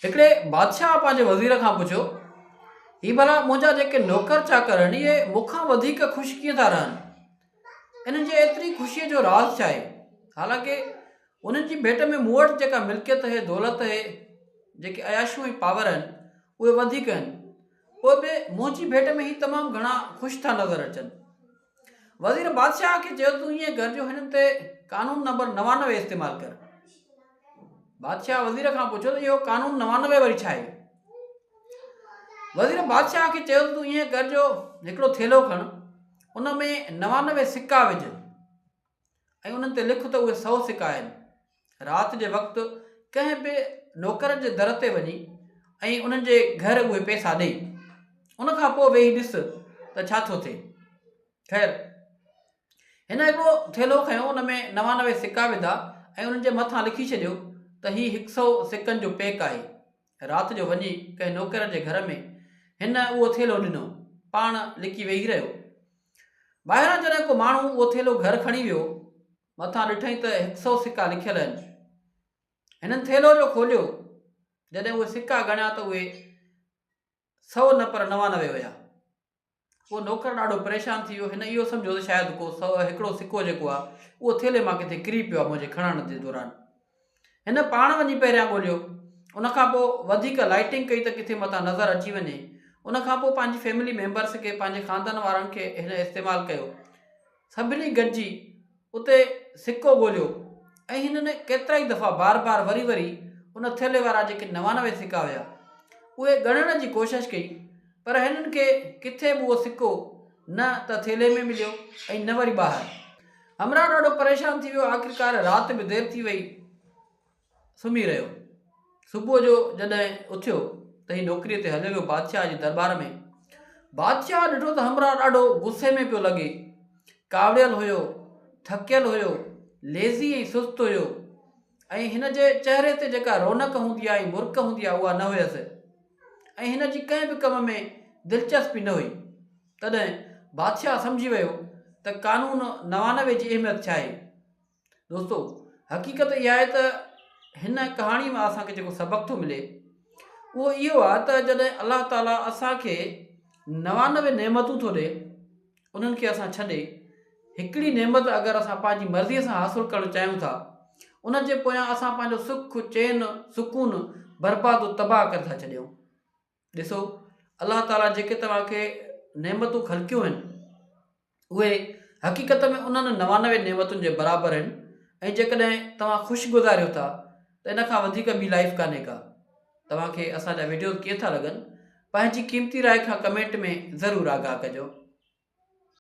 هڪڙي بادشاهه پنهنجي وزير کان پڇيو، هي ڀلا منهنجا جيڪي نوڪر چاڪر آهن، اهي مون کان وڌيڪ خوش ڪيئن ٿا رهن؟ انهن جي ايتري خوشيء جو راز ڇا آهي؟ حالانڪه انهن جي ڀيٽ ۾ مون وٽ جيڪا ملڪيت اهي، دولت اهي، جيڪي عياشيون ۽ پاور آهن، اهي وڌيڪ آهن، پوء به منهنجي ڀيٽ ۾ هي تمام گهڻا خوش ٿا نظر اچن. وزير بادشاهه کي چيو، تون ائين ڪر جو هنن تي قانون نمبر 99 استعمال ڪر. بادشاهه وزير کان پڇيو ته اهو قانون 99 وري ڇا آهي؟ وزير بادشاهه کي چيو ته تون ائين ڪر جو هڪڙو ٿيلهو کڻ، ان ۾ 99 سڪا وجهه ۽ انهن تي لک ته اهي سئو سڪا آهن. رات جي وقت ڪنهن به نوڪر جي در تي وڃي ۽ انهن جي گهر اهي پئسا ڏي. ان کان پوء ويهي ڏس ته ڇا ٿو ٿئي. خير! هن هڪڙو ٿيلهو کنيو، ان ۾ 99 سڪا وڌا ۽ انهن جي مٿان لکي ڇڏيو ته هي هڪ سئو سڪن جو پيڪ آهي. رات جو وڃي ڪنهن نوڪر جي گهر ۾ هن اهو ٿيلهو ڏنو. پاڻ لڪي ويهي رهيو. ٻاهران جڏهن ڪو ماڻهو اهو ٿيلهو گهر کڻي ويو، مٿان ڏٺائين ته هڪ سئو سڪا لکيل آهن. هنن ٿيلهو جو کوليو، جڏهن اهي سڪا ڳڻيا ته اهي سئو نه پر 99 هيا. اهو نوڪر ڏاڍو پريشان ٿي ويو. هن اهو سمجهيو ته شايد ڪو سو هڪڙو سڪو جيڪو آهي، اهو ٿيلهي مان ڪٿي ڪري پيو آهي منهنجي کڻڻ جي دوران. هن پاڻ وڃي پهريان ڳوليو. ان کان پوء وڌيڪ لائٽنگ ڪئي ته ڪٿي متان نظر اچي وڃي. ان کان پوء پنهنجي فيملي ميمبرس کي، پنهنجي خاندان وارن کي هن استعمال ڪيو. سڀني گڏجي اتي سڪو ڳوليو ۽ هنن ڪيترائي دفعا بار بار وري وري ان ٿيلهي وارا جيڪي 99 سڪا هيا، اهي ڳڻڻ جي ڪوشش ڪئي، پر هنن کي ڪٿي به اهو سڪو نه ته ٿيلهي ۾ مليو ۽ نه وري ٻاهر. همراهه ڏاڍو پريشان ٿي ويو، آخرڪار رات به دير ٿي وئي. سمهي رهيو. صبح جو جڏهن اٿيو ته هي نوڪريء تي هليو ويو بادشاهه جي درٻار ۾. بادشاهه ڏٺو ته همراهه ڏاڍو غصي ۾ پيو لڳي. ڪاوڙيل هيو، ٿڪيل هيو، ليزي ۽ سست هيو ۽ هن جي چهري تي جيڪا رونق هوندي آهي ۽ مرڪ هوندي آهي اها نه هيس ۽ هن جي ڪنهن به ڪم ۾ دلچسپي نه هئي. تڏهن بادشاهه سمجهي ويو ته قانون 99 جي اهميت ڇا آهي. دوستو حقيقت اها آهي ته هن ڪهاڻي مان اسان کي جيڪو سبق ٿو ملي اهو اهو آهي ته جڏهن الله تعاليٰ اسان کي 99 نعمتون ٿو ڏي انهن کي اسان ڇڏي هڪڙي نعمت اگر اسان پنهنجي مرضيء سان حاصل ڪرڻ چاهيون ٿا ان جي پويان اسان پنهنجو سک چين سڪون برباد و تباهه ڪري ٿا ڇڏيون ڏسو الله تعاليٰ جيڪي توهان کي نعمتون خلقيون آهن اهي حقيقت ۾ انهن 99 نعمتن جي برابر آهن ۽ جيڪڏهن توهان خوش گذاريو ٿا ته ان کان وڌيڪ ٻي لائيف ڪانهي ڪا. توهان کي اسان جا وڊيوز ڪيئن ٿا لڳن پنهنجي قيمتي راء کان ڪمينٽ ۾ ضرور آگاهه ڪجو.